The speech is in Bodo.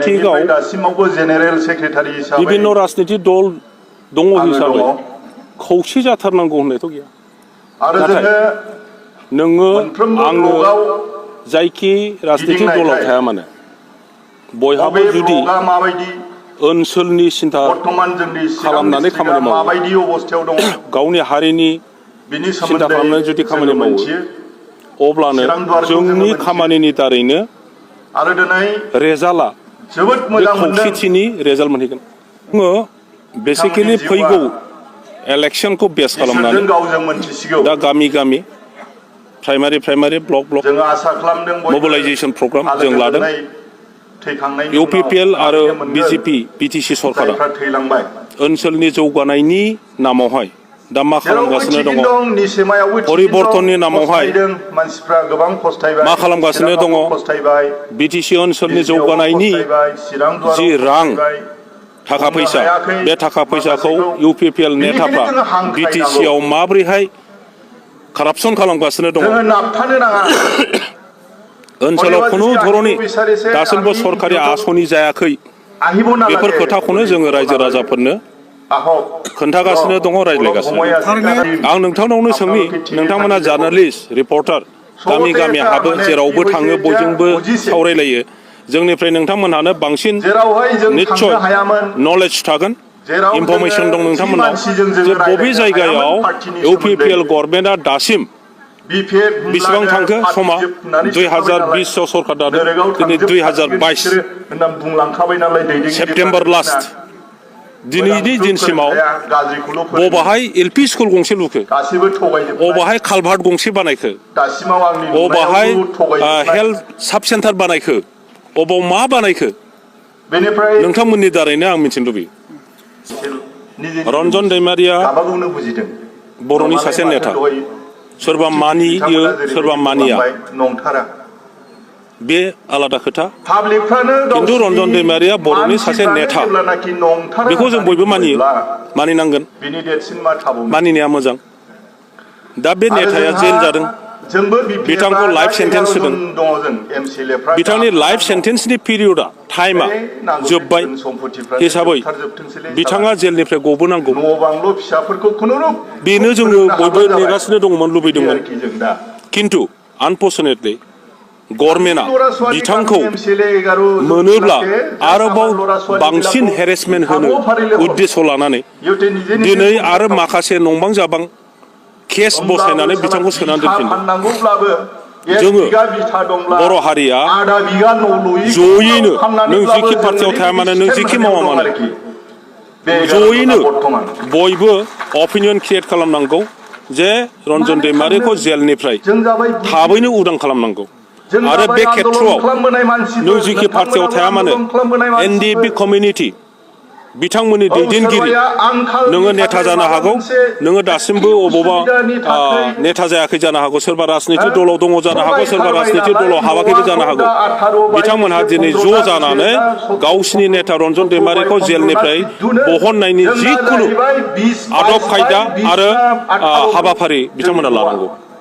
पलिटिकआव बिभिन्न राजनीति दल दङ हिसाबै खौसे जाथारनांगौ होननायथ' गैया। नाथाय नोङो आङो जायखि राजनीति दलाव थाया मानो बयहाबो जुदि ओनसोलनि सिन्था खालामनानै खामानि मावो गावनि हारिनि सिन्था खालामनानै जुदि खामानि मावो अब्लानो जोंनि खामानिनि दारैनो रेजाल्टआ बे खौसेथिनि रेजाल्ट मोनहैगोन। जोङो बेसिकेलि फैगौ इलेक्शनखौ बेस खालामनानै दा गामि गामि प्राइमारि ब्लक मबिलाइजेशन प्रग्राम जों लादों। UPPL आरो BJP BTC सरकारा ओनसोलनि जौगानायनि नामावहाय दा मा खालामगासिनो दङ परिबर्तननि नामावहाय मा खालामगासिनो दङ BTC ओनसोलनि जौगानायनि जि रां थाखा फैसा बे थाखा फैसाखौ UPPL नेताफ्रा BTC आव माबोरैहाय कारापसन खालामगासिनो दङ ओनसोलाव खुनु धरनि दासिमबो सरकारि आसनि जायाखै बेफोर खोथाखौनो जोङो रायजो राजाफोरनो खोन्थागासिनो दङ रायज्लायगासिनो आं नोंथांनावनो सोंनि नोंथांमोना जार्नालिस्ट रिपर्टार गामि गामि हाबो जेरावबो थाङो बयजोंबो सावरायलायो जोंनिफ्राय नोंथांमोनहानो बांसिन निश्चय नलेज थागोन इनफरमेशन दं नोंथांमोनाव जे बबे जायगायाव UPPL गभर्नमेन्टआ दासिम बेसेबां थांखो समा 2020 आव सरकार दादों दिनै 2022 सेप्टेम्बर लास्ट दिनैनि दिनसिमाव बबाहाय LP स्कुल गंसे लुखो बबाहाय कालभार्ट गंसे बानायखो बबाहाय हेल्थ साब सेन्टार बानायखो अबाव मा बानायखो नोंथांमोननि दारैनो आं मिथिनो लुबैयो। रन्जन दैमारिया बर'नि सासे नेता सोरबा मानियो सोरबा मानिया बे आलादा खोथा खिन्थु रन्जन दैमारिया बर'नि सासे नेता बेखौ जों बयबो मानियो मानिनांगोन मानिनाया मोजां। दा बे नेताया जेल जादों बिथांखौ लाइफ सेन्टेन्स होदों बिथांनि लाइफ सेन्टेन्सनि पिरियडआ टाइमा जोब्बाय हिसाबै बिथाङा जेलनिफ्राय गबोनांगौ बेनो जोङो बयबो नेगासिनो दंमोन लुबैदोंमोन खिन्थु आनफर्चुनेटलि गभर्नमेन्टआ बिथांखौ मोनोब्ला आरोबाव बांसिन हेरेसमेन्ट होनो उद्देश्य लानानै दिनै आरो माखासे नंबां जाबां केस बसायनानै बिथांखौ सोनानै दोनफिनदों। जोङो बर' हारिया जयैनो नों जिखि पार्टियाव थाया मानो नों जिखि मावा मानो जयैनो बयबो अपिनियन क्रिएट खालामनांगौ जे रन्जन दैमारिखौ जेलनिफ्राय थाबैनो उदां खालामनांगौ आरो बे खेत्रआव नों जिखि पार्टियाव थाया मानो NDP कमिउनिटि बिथांमोननि दैदेनगिरि नोङो नेता जानो हागौ नोङो दासिमबो अबावबा नेता जायाखै जानो हागौ सोरबा राजनीति दलाव दङ जानो हागौ सोरबा राजनीति दलाव हाबाखैबो जानो हागौ बिथांमोनहा दिनै ज' जानानै गावसिनि नेता रन्जन दैमारिखौ जेलनिफ्राय बहननायनि जिखुनु आदब खायदा आरो हाबाफारि बिथांमोना लानांगौ।